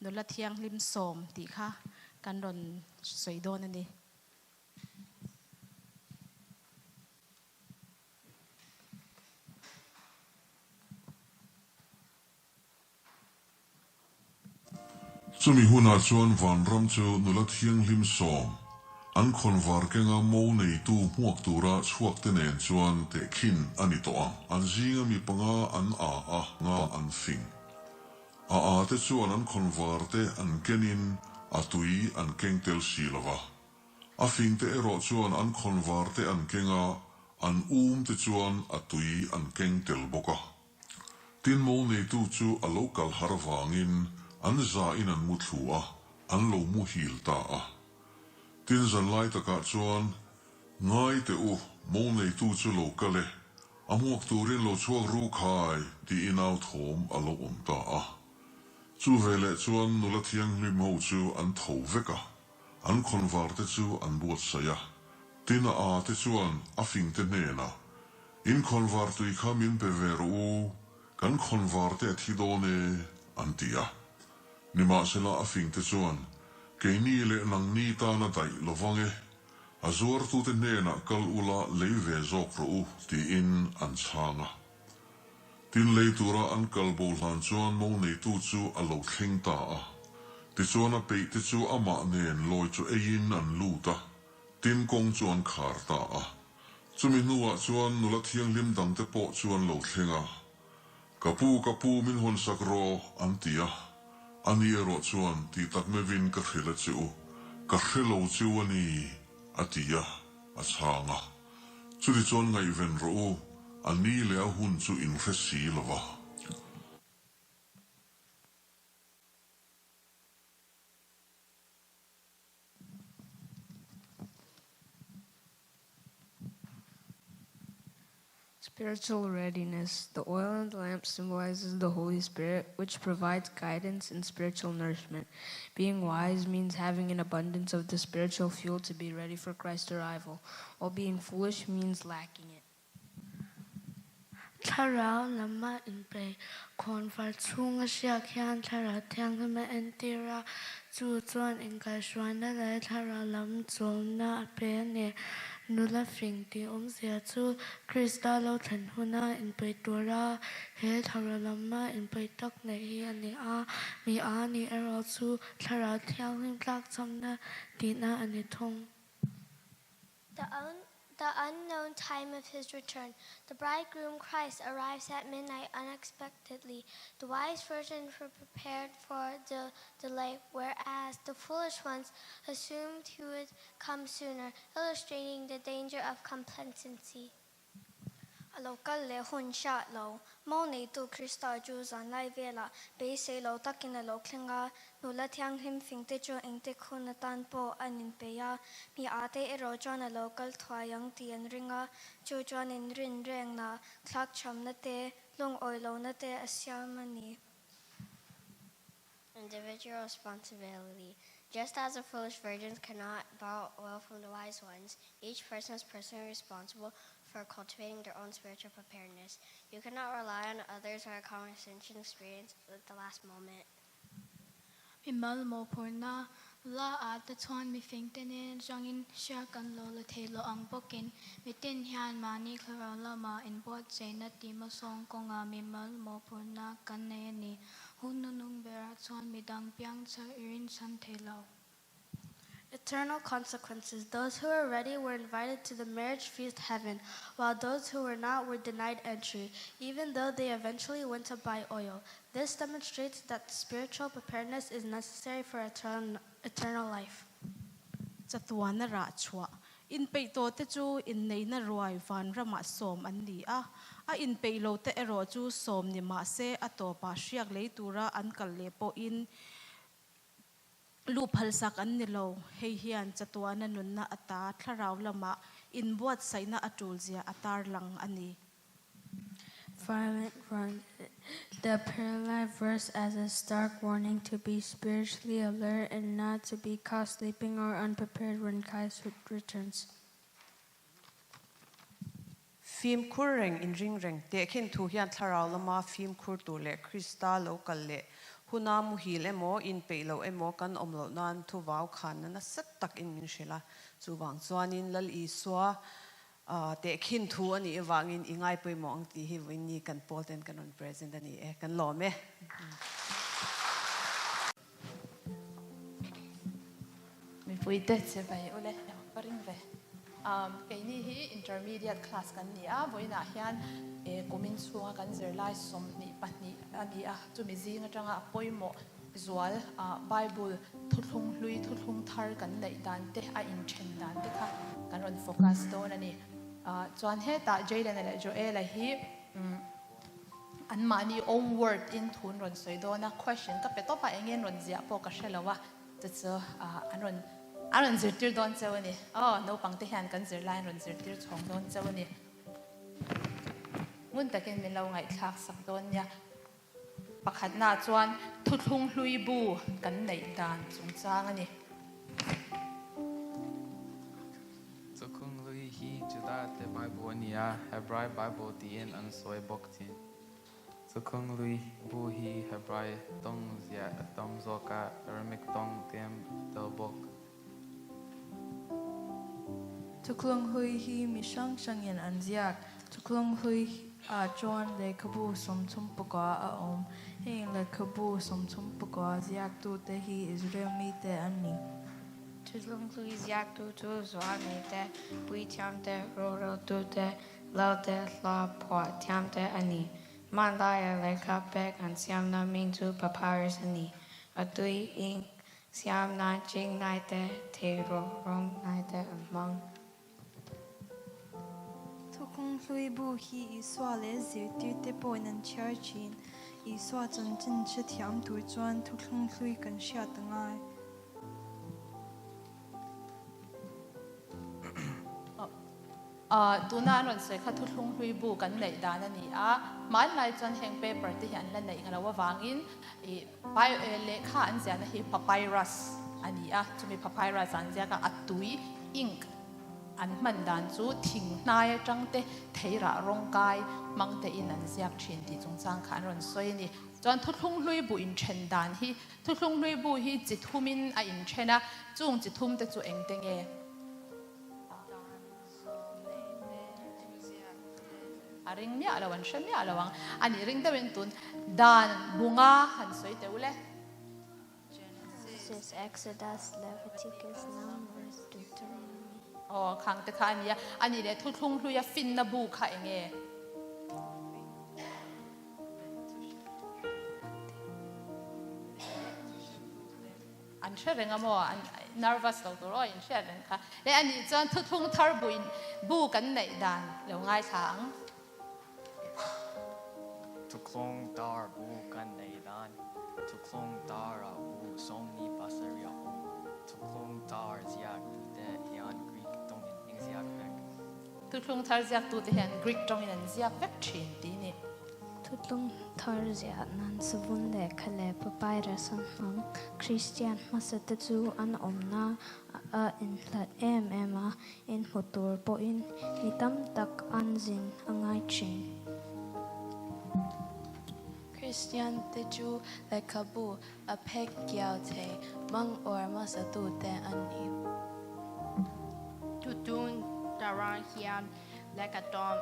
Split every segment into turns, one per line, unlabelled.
Nula Thianghlim Sawm tih kha kan rawn sawi dawn a ni.
Chumi hunah chuan vanram chu nula thianghlim sawm, an khawnvar kenga mo neitu hmuak tura chhuakte nen chuan tehkhin a ni tawh ang. An zinga mi panga an a a nga an fing. A a te chuan an khawnvar te an kenin a tui an keng tel si lo va. A fing te erawh chuan an khawnvar te an keng a, an um te chuan a tui an keng tel bawk a. Tin mo neitu chu a lo kal har avangin an za in an mu thlu a, an lo muhil ta a. Tin zanlai takah chuan, Ngai teh u, mo neitu chu lo kal e, a hmuak turin lo chhuak ru khai, tiin au thawm a lo awm ta a. Chu veleh chuan nula thianghlim ho chu an tho vek a, an khawnvar te chu an buatsaih a. Tin a a te chuan a fing te hnenah, In khawnvar tui kha min pe ve rawh u, kan khawnvar te a thi dawn e, an ti a. Nimahsela a fing te chuan, Keini leh nangni tana daih lo vang e, a zuartute hnenah kal ula lei ve zawk rawh u, tiin an chhang a. Tin lei tura an kal bo hlan chuan mo neitu chu a lo thleng ta a. Tichuan a peih te chu amah nen lawi chu eiin an lut a, tin kawng chu an khar ta a. Chumi hnuah chuan nula thianghlim dangte pawh chu an lo thleng a, Ka pu, ka pu, min hawnsak rawh, an ti a. Ani erawh chuan, Tih tak meuhin ka hrilh a che u, ka hre lo che u a ni, a ti a, a chhang a. Chuti chuan ngaihven rawh u, a ni leh a hun chu in hre si lo va.
Spiritual readiness The oil in the lamp symbolizes the Holy Spirit, which provides guidance and spiritual nourishment. Being wise means having an abundance of the spiritual fuel to be ready for Christ's arrival, while being foolish means lacking it.
Thlarau lama inpeih khawnvar chhunga hriak hian Thlarau Thianghlim a entir a, chu chuan inkaihhruaina leh thlarau lam chawmna a pe a ni. Nula fing tih awmzia chu Krista lo thlen huna inpeih tura he thlarau lama inpeih tak neih hi a ni a, mi a nih erawh chu Thlarau Thianghlim tlakchhamna tihna a ni thung.
The the unknown time of his return. The bridegroom Christ arrives at midnight unexpectedly. The wise virgins were prepared for the delay, whereas the foolish ones assumed he would come sooner, illustrating the danger of complacency.
A lo kal leh hun hriat lo. Mo neitu Krista chu zanlai velah beisei lo takin a lo thleng a, nula thianghlim fingte chu engtik hun atan pawh an inpeih a, mi ate erawh chuan a lo kal thuai ang tih an ring a, chu chuan inrin rengna, thlakchhamna te, lungawi lohna te a siam a ni.
Individual responsibility. Just as the foolish virgins cannot borrow oil from the wise ones, each person is personally responsible for cultivating their own spiritual preparedness. You cannot rely on others or a condescension experience at the last moment.
Mimal mawhphurhna la ah te chuan mifing te nen atangin hriak kan lo la thei lo ang bawkin mitin hian mahni thlarau lama inbuatsaihna tih hmasawng kawngah mimal mawhphurhna kan nei a ni. Hun nunung berah chuan midang piang char i rinchhan thei lo.
Eternal consequences Those who were ready were invited to the marriage feast heaven, while those who were not were denied entry, even though they eventually went to buy oil. This demonstrates that spiritual preparedness is necessary for eternal, eternal life.
Chatuana rah chhuah inpeih tawhte chu inneihna ruai vanramah sawm an ni a, a inpeih lote erawh chu sawm ni mah se a tawpah hriak lei tura an kal leh pawhin luh phalsak an ni lo. Hei hian chatuana nunna ata thlarau lamah inbuatsaihna a tulzia a tarlang a ni.
Violent run The parallel verse as a stark warning to be spiritually alert and not to be caught sleeping or unprepared when Christ returns.
Fimkhur reng inring reng tehkhin thu hian thlarau lama fimkhur tur leh Krista lo kal leh Huna muhil emaw, inpeih loh emaw kan awm loh nan thu vau khanna nasa tak in min hrilh a. Chuvang chuanin Lal Isua tehkhin thu a nih avangin i ngai pawimawh ang tih hi vawiin kan pawl ten kan rawn present a ni e. Kan lawm e.
Mipuite che vai ule ka ring ve. Keini hi intermediate class kan ni a, vawiinah hian kumin chhunga kan zirlai 22 a ni a, chumi zing atanga a pawimawh zual Bible thuthlung hlui thuthlung thar kan neih dan te a inthen dan te kha kan rawn focus dawn a ni. Chuan hetah Jayden-a leh Joel-a hi An mahni own word in thu an rawn sawi dawn a, question ka pe tawp a, eng nge an rawn ziah pawh ka hre lo a, chu chu an rawn an rawn zirtir dawn cheu a ni. Aw, naupang te hian kan zirlai an rawn zirtir chhawng dawn cheu a ni. Ngun takin min lo ngaihthlak sak dawn nia. Pakhatnaah chuan thuthlung hlui bu kan neih dan chungchang a ni.
Thuthlung hlui hi Juda te Bible a ni a, Hebrai Bible tiin an sawi bawk thin. Thuthlung hlui bu hi Hebrai tawng ziah a tam zawk a, Aramaic tawng tlem tel bawk.
Thuthlung hlui hi mi hrang hrangin an ziak. Thuthlung hlui ah chuan lehkhabu 34 a awm. Heng lehkhabu 34 ziaktute hi Israel mite an ni.
Thuthlung hlui ziaktu chu Zualnei te, Puithiam te, Roreltu te, Lal te, Hla phuah thiam te a ni. Hmanlaia lehkha pek an siamna hming chu papyrus a ni. A tui, ink, siam nan ching nai te, thei rawh rawng nai te an hmang.
Thuthlung hlui bu hi Isua leh zirtirte pawhin an chhiar thin. Isua chanchin hrethiam tur chuan thuthlung hlui kan hriat a ngai.
Tuna an rawn sawi kha thuthlung hlui bu kan neih dan a ni a, hmanlai chuan heng paper te hi an la neih ngalo avangin lehkha an ziahna hi papyrus a ni a, chumi papyrus an ziak a, a tui, ink, an hman dan chu thing hnai atang te theirah rawngkai hmang te in an ziak thin tih chungchang kha an rawn sawi a ni. Chuan thuthlung hlui bu inthen dan hi Thuthlung hlui bu hi chi thumin a inthen a, chung chi thum te chu engte nge? A ring miah lo, an hre miah lo ang. A nih ring deuhin tun dan bunga han sawi teh ule.
Genesis, Exodus, Leviticus, Numbers, Deuteronomy.
Aw, khang te kha a nia. A nih leh thuthlung hluia finna bu kha enge? An hre reng a maw? An nervous lo tur aw in hriat reng kha. Le a nih chuan thuthlung thar bu in bu kan neih dan lo ngaithla ang.
Thuthlung thar bu kan neih dan, Thuthlung thar ah bu 27 a awm. Thuthlung thar ziak tute hian Greek tawngin eng ziak vek?
Thuthlung thar ziaktute hian Greek tawngin an ziak vek thin tih ni.
Thuthlung thar ziah nan savun lehkha leh papyrus an hmang. Kristian hmasate chu an awmna a inhlat em em a, inhmu tur pawhin mi tam tak an zin a ngai thin.
Kristian te chu lehkhabu a phek kiau thei mang uar hmasatute an ni.
Thuthlung tharah hian Lehkha tawm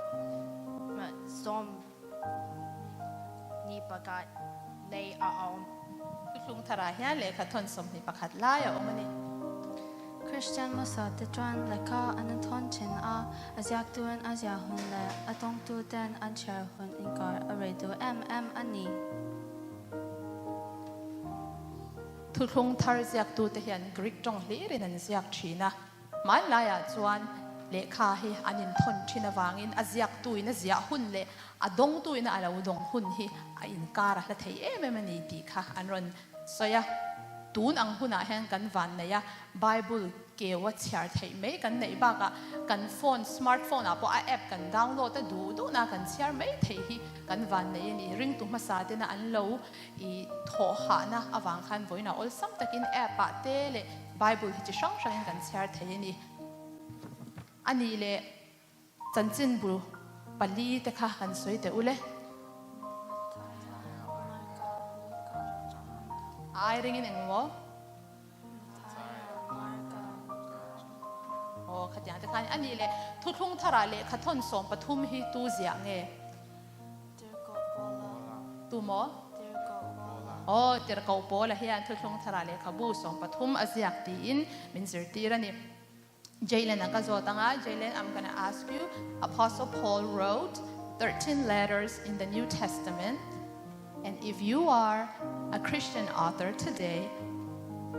21 lei a awm.
Thuthlung tharah hian lehkha thawn 21 lai a awm a ni.
Kristian hmasa te chuan lehkha an a thawn thin a, a ziaktuin a ziah hun leh a tawngtu ten an chhiar hun inkar a rei duh em em a ni.
Thuthlung thar ziaktute hian Greek tawng hlirin an ziak thin a. Hmanlaiah chuan lehkha hi an inthawn thin avangin a ziaktuin a ziah hun leh a dawngtuin a lo dawng hun hi a inkar a hla thei em em a ni tih kha an rawn sawi a. Tun ang hunah hian kan vanneih a, Bible keu a chhiar theih mai kan neih bakah kan phone, smart phone ah pawh a app kan download a duh duhna kan chhiar mai thei hi kan vanneih a ni. Ringtu hmasa tena an lo i thawhhahna avang khan vawiinah awlsam takin app ah te leh Bible hi chi hrang hrangin kan chhiar thei a ni. A nih leh chanchinbu pali te kha han sawi teh u le. Ai ringin eng maw? Aw, khatiang te khan a nih leh thuthlung tharah lehkha thawn 13 hi tu ziah nge? Tu maw? Aw, Tirhkoh Paula hian thuthlung tharah lehkhabu 13 a ziak tiin min zirtir a ni. Jalen a ka zawt anga, Jalen, I'm gonna ask you, Apostle Paul wrote 13 letters in the New Testament, and if you are a Christian author today,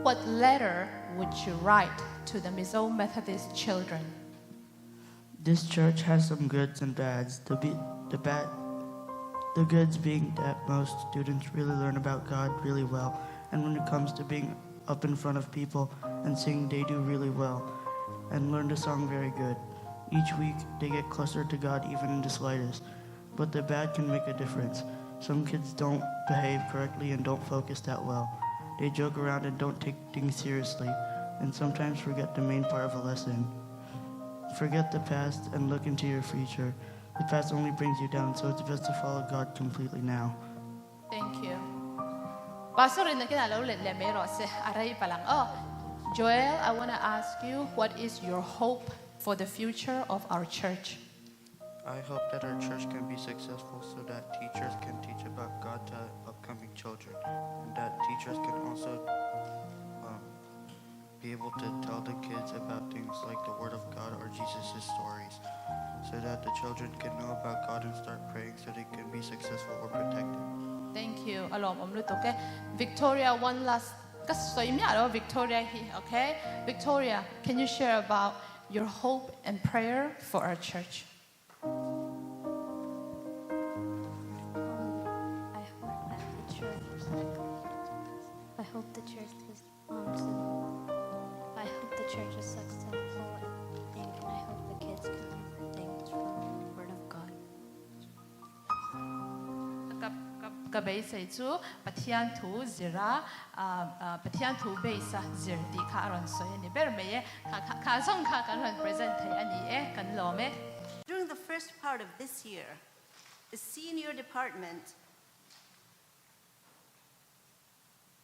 what letter would you write to the Mizo Methodist children?
This church has some goods and bads. The, be, the bad, the goods being that most students really learn about God really well, and when it comes to being up in front of people and singing, they do really well, and learn the song very good. Each week, they get closer to God even in the slightest. But the bad can make a difference. Some kids don't behave correctly and don't focus that well. They joke around and don't take things seriously, and sometimes forget the main part of a lesson. Forget the past and look into your future. The past only brings you down, so it's best to follow God completely now.
Thank you. Pastor in the lo let le me ro se arai palang oh. Joel, I want to ask you, what is your hope for the future of our church?
I hope that our church can be successful so that teachers can teach about God to upcoming children, and that teachers can also be able to tell the kids about things like the Word of God or Jesus' stories, so that the children can know about God and start praying so they can be successful or protected.
Thank you. Alom om lutuk e. Victoria, one last ka soi mi alo Victoria hi, okay? Victoria, can you share about your hope and prayer for our church?
I hope that the church I hope the church is I hope the church is successful and everything, and I hope the kids can learn things from the Word of God.
Ka ka ka beisei chu Pathian thu zira Pathian thu base a zir tih kha a rawn sawi a ni ber mai e. Kha kha kha zawng kha kan rawn present thei a ni e, kan lawm e.
During the first part of this year, the senior department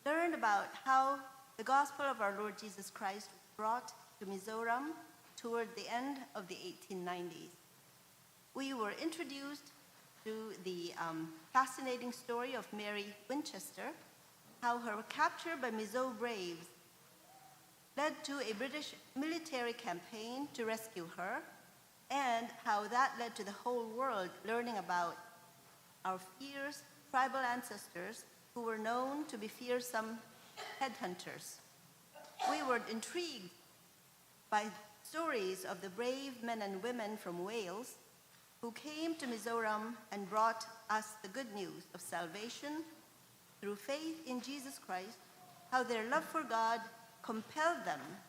learned about how the gospel of our Lord Jesus Christ was brought to Mizoram toward the end of the 1890s. We were introduced to the fascinating story of Mary Winchester, how her capture by Mizo braves led to a British military campaign to rescue her, and how that led to the whole world learning about our fierce tribal ancestors who were known to be fearsome headhunters. We were intrigued by stories of the brave men and women from Wales who came to Mizoram and brought us the good news of salvation through faith in Jesus Christ, how their love for God compelled them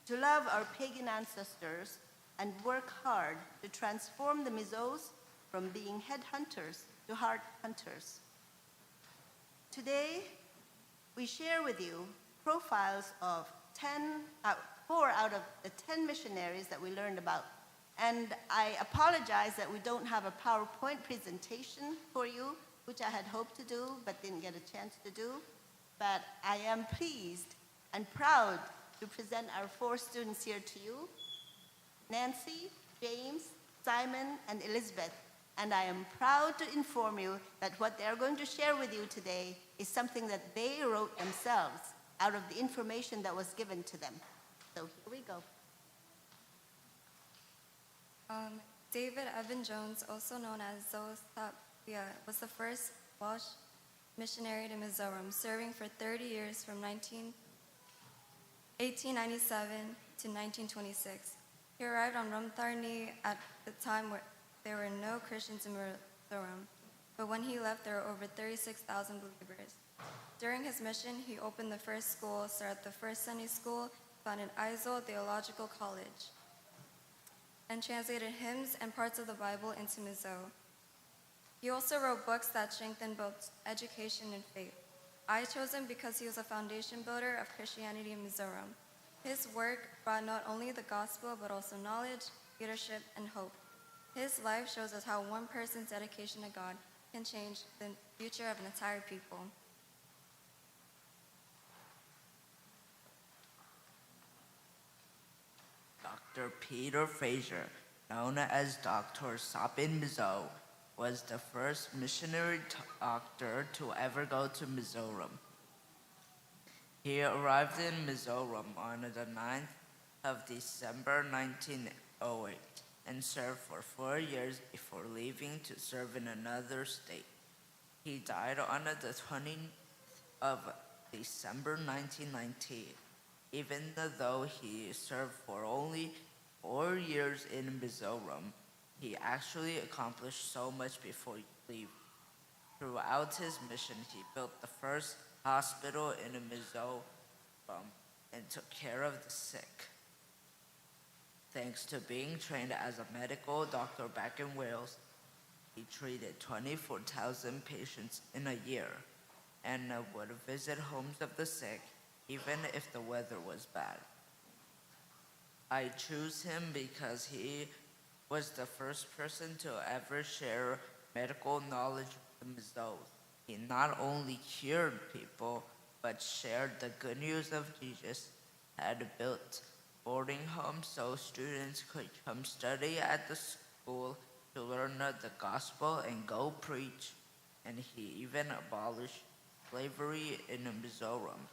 to love our pagan ancestors and work hard to transform the Mizos from being headhunters to heart hunters. Today, we share with you profiles of 4 out of the 10 missionaries that we learned about. And I apologize that we don't have a PowerPoint presentation for you, which I had hoped to do, but didn't get a chance to do. But I am pleased and proud to present our 4 students here to you, Nancy, James, Simon, and Elizabeth. And I am proud to inform you that what they are going to share with you today is something that they wrote themselves out of the information that was given to them. So here we go.
David Evan Jones, also known as Zothapia, was the first Welsh missionary to Mizoram, serving for 30 years from 1897 to 1926. He arrived on Ramtharni at the time where there were no Christians in Mizoram, but when he left, there were over 36,000 believers. During his mission, he opened the first school, started the first Sunday school, founded Aizawl Theological College, and translated hymns and parts of the Bible into Mizo. He also wrote books that strengthened both education and faith. I chose him because he was a foundation builder of Christianity in Mizoram. His work brought not only the gospel, but also knowledge, leadership, and hope. His life shows us how one person's dedication to God can change the future of an entire people.
Dr. Peter Fraser, known as Dr. Sapin Mizo, was the first missionary doctor to ever go to Mizoram. He arrived in Mizoram on the 9th of December 1908 and served for four years before leaving to serve in another state. He died on the 20th of December 1919, even though he served for only 4 years in Mizoram. He actually accomplished so much before leaving. Throughout his mission, he built the first hospital in Mizoram and took care of the sick. Thanks to being trained as a medical doctor back in Wales, he treated 24,000 patients in a year and would visit homes of the sick even if the weather was bad. I choose him because he was the first person to ever share medical knowledge with the Mizos. He not only cured people, but shared the good news of Jesus, had built boarding homes so students could come study at the school to learn the gospel and go preach, and he even abolished slavery in Mizoram.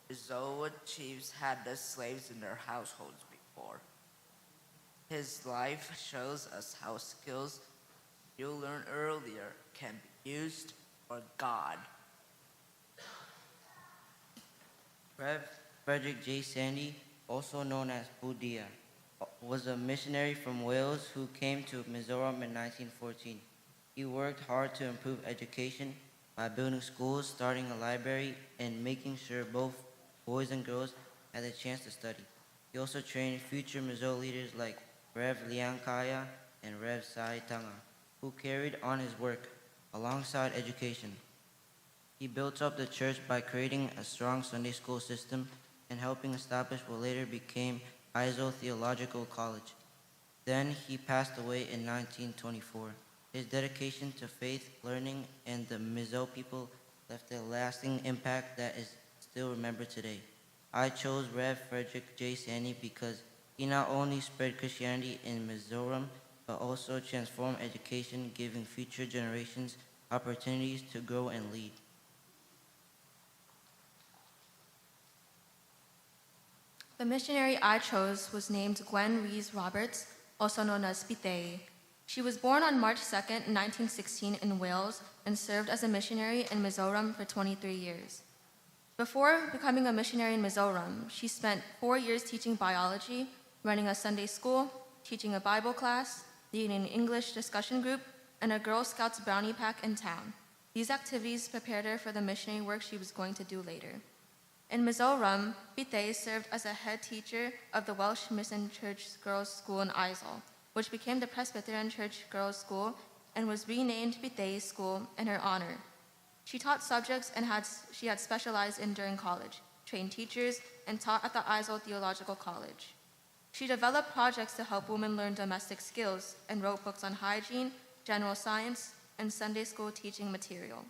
Mizo chiefs had the slaves in their households before. His life shows us how skills you learn earlier can be used for God.
Rev. Frederick J. Sandy, also known as Budia, was a missionary from Wales who came to Mizoram in 1914. He worked hard to improve education by building schools, starting a library, and making sure both boys and girls had the chance to study. He also trained future Mizo leaders like Rev. Liankaya and Rev. Sai Tanga, who carried on his work alongside education. He built up the church by creating a strong Sunday school system and helping establish what later became Aizawl Theological College. Then he passed away in 1924. His dedication to faith, learning, and the Mizo people left a lasting impact that is still remembered today. I chose Rev. Frederick J. Sandy because he not only spread Christianity in Mizoram, but also transformed education, giving future generations opportunities to grow and lead.
The missionary I chose was named Gwen Rees Roberts, also known as Pitei. She was born on March 2, 1916, in Wales and served as a missionary in Mizoram for 23 years. Before becoming a missionary in Mizoram, she spent four years teaching biology, running a Sunday school, teaching a Bible class, leading an English discussion group, and a Girl Scouts brownie pack in town. These activities prepared her for the missionary work she was going to do later. In Mizoram, Bite served as a head teacher of the Welsh Mission Church Girls' School in Aizawl, which became the Presbyterian Church Girls' School and was renamed Bite School in her honor. She taught subjects and had, she had specialized in during college, trained teachers, and taught at the Aizawl Theological College. She developed projects to help women learn domestic skills and wrote books on hygiene, general science, and Sunday school teaching material.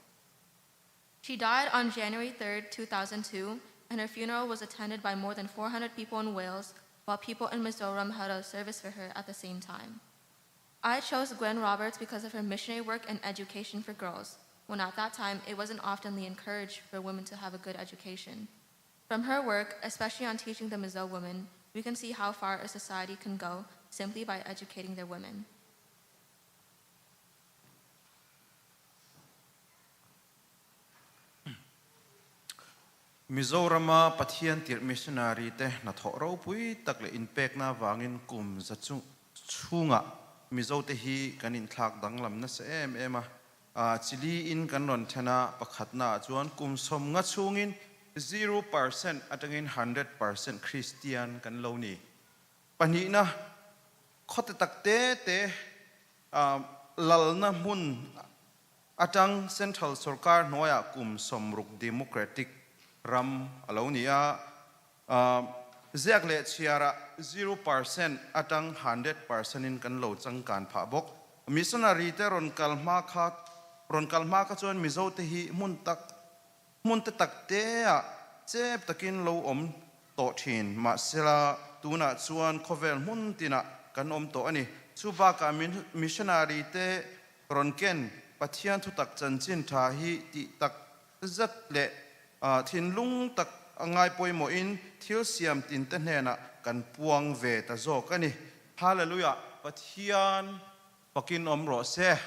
She died on January 3, 2002, and her funeral was attended by more than 400 people in Wales, while people in Mizoram held a service for her at the same time. I chose Gwen Roberts because of her missionary work and education for girls, when at that time it wasn't oftenly encouraged for women to have a good education. From her work, especially on teaching the Mizo women, we can see how far a society can go simply by educating their women.
Mizorama Pathian tirh missionary te hnathawh ropui tak leh inpekna avangin kum za chhungah Mizote hi kan inthlak danglam nasa em em a. Chili in kan rawn then a, pakhatnaah chuan kum 50 chhungin 0% atangin 100% Kristian kan lo ni. Pahnihna, khawte tak te te lalna hmun atang Central sorkar hnuaiah kum 60 democratic ram a lo ni a, ziak leh chhiarah 0% atang 100% in kan lo changkan phah bawk. Missionary te rawn kal hma kha rawn kal hma kha chuan Mizo te hi hmun tak hmun te tak te ah chep takin lo awm tawh thin mahsela. tunah chuan khawvel hmun tinah kan awm tawh a ni. Chu bakah missionary te rawn ken Pathian thutak chanchin tha hi tih tak zet leh thinlung tak a ngai pawimawhin thil siam tin te hnenah kan puang ve ta zawk a ni. Hallelujah! Pathian fakin awm rawh se.